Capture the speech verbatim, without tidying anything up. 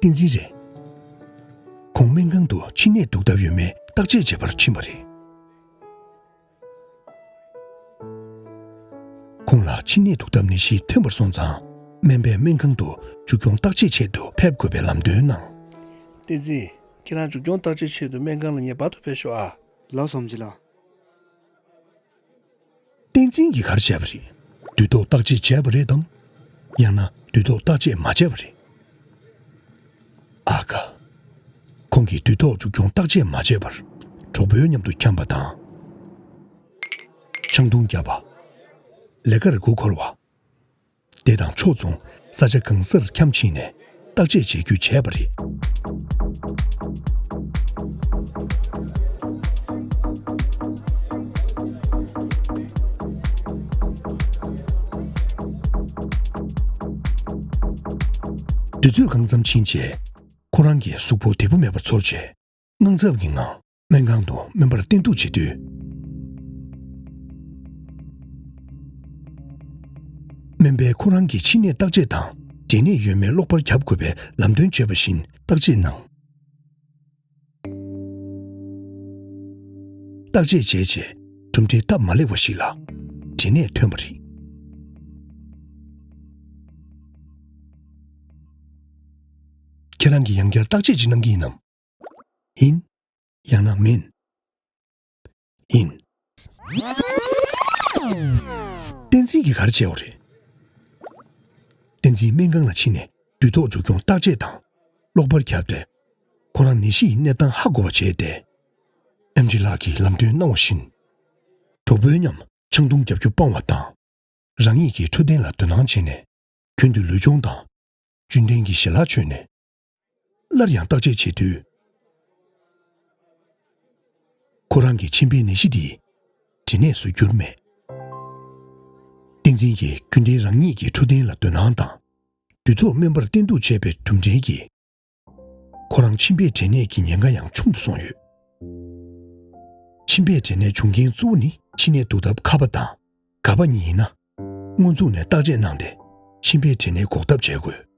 བསྟན་འཛིན་རེད། ཁོང་སྨན་ཁང་དུ་མཆིན་ནད་འདུག་ཐབས་ཡོད་མེད་བརྟག་དཔྱད་བྱེད་པར་ཕྱིན་པ་རེད། ཁོང་ལ་མཆིན་ནད་འདུག་ཐབས་ནད་གཞི་ཐོན་པར་སོང་ཙང་། སྨན་པས་སྨན་ཁང་དུ་མཇུག་སྐྱོང་བརྟག་དཔྱད་ཆེད་དུ་ཕེབས་དགོས་པའི་ལམ་སྟོན་གནང་། བསྟན་འཛིན། ཁྱེད་རང་མཇུག་སྐྱོང་བརྟག་དཔྱད་ཆེད་དུ་སྨན་ཁང་ལ་ངེས་པར་དུ་ཕེབས་ཤོག་ཨ། ལགས་སོ་ཨེམ་ཆི་ལགས། བསྟན་འཛིན་གྱིས་ག་རེ་བྱས་པ་རེད། དུས་ཐོག་བརྟག་དཔྱད་བྱས་པ་རེད་དམ། ཡང་ན་དུས་ཐོག་བརྟག་དཔྱད་མ་བྱས་པ་རེད། ཨ་ཁ། ཁོང་གིས་དུས་ཐོག་མཇུག་སྐྱོང་བརྟག་དཔྱད་མ་བྱས་པར་གྲོགས་པོའི་མཉམ་དུ་འཁྱམས་པ་དང་། ཆང་འཐུང་བརྒྱབ་པ། ལས་ཀར་མགོ་འཁོར་བ། དེ་དང་ཕྱོགས་མཚུངས་ས་ཆ་གང་སར་འཁྱམས་ཕྱིན་ནས་བརྟག་དཔྱད་བྱེད་རྒྱུ་བྱས་པ་རེད། དུས་ཚོད་གང་ཙམ་ཕྱིན་རྗེས། ཁོ་རང་གི་གཟུགས་པོ་བདེ་པོ་མེད་པ་ཚོར་རྗེས། དངངས་འཚབ་ཀྱི་ངང་སྨན་ཁང་དུ་སྨན་པར་བསྟེན་གཏུགས་བྱེད་དུས། སྨན་པས་ཁོ་རང་གི་མཆིན་ནད་བརྟག་དཔྱད་དང་། འབྲས་ནད་ཡོད་མེད་གློག་པར་བརྒྱབ་དགོས་པའི་ལམ་སྟོན་བྱས་པ་བཞིན་བརྟག་དཔྱད་གནང་། བརྟག་དཔྱད་བྱས་རྗེས་གྲུབ་འབྲས་སྟབས་མ་ལེགས་པ་ཞིག་ལ་འབྲས་ནད་ཐོན་པ་རེད། ཁྱེད་རང་གིས་ཡང་བསྐྱར་བརྟག་དཔྱད་ཅིག་གནང་གི་ཡིན་ནམ། ཡིན། ཡང་ན་མིན། ཡིན། བསྟན་འཛིན་གྱིས་ག་རེ་བྱས་པ་རེད། བསྟན་འཛིན་སྨན་ཁང་ལ་ཕྱིན་ནས་དུས་ཐོག་མཇུག་སྐྱོང་བརྟག་དཔྱད་དང་གློག་པར་བརྒྱབ་སྟེ། ཁོ་རང་ནད་གཞི་ཡི་གནས་སྟངས་ཧ་གོ་བ་བྱས་ཏེ། ཨེམ་ཆི་ལགས་ཀྱིས་ལམ་སྟོན་གནང་བ་བཞིན། གྲོགས་པོའི་མཉམ་ཆང་འཐུང་རྒྱག་རྒྱུ་སྤང་བ་དང་། རང་ཉིད་ཀྱི་འཕྲོད་བསྟེན་ལ་དོ་སྣང་བྱས་ནས། རྒྱུན་དུ་ལུས་སྦྱོང་དང་། རྒྱུན་ལྡན་གྱི་ཞལ་ལག་མཆོད་ནས། སླར་ཡང་བརྟག་དཔྱད་བྱེད་དུས། ཁོ་རང་གི་མཆིན་པའི་ནད་གཞི་འདི་འབྲས་ནད་སུ་གྱུར་མེད། བསྟན་འཛིན་གྱིས་རྒྱུན་ལྡན་རང་ཉིད་ཀྱི་འཕྲོད་བསྟེན་ལ་དོ་སྣང་དང་། དུས་ཐོག་སྨན་པར་བསྟེན་གཏུགས་བྱས་པའི་གྲུབ་འབྲས་ཀྱིས། ཁོ་རང་མཆིན་པའི་འབྲས་ནད་ཀྱི་ཉེན་ཁ་ཡང་ཆུང་དུ་སོང་ཡོད། མཆིན་པའི་འབྲས་ནད་བྱུང་རྐྱེན་གཙོ་བོ་ནི་མཆིན་ནད་འདུག་ཐབས་ཁ་པ་དང་ག་པ་གཉིས་ཡིན་ན། སྔོན་འཛུགས་ནས་བརྟག་དཔྱད་གནང་སྟེ་མཆིན་པའི་འབྲས་ནད་འགོག་ཐབས་བྱེད་དགོས།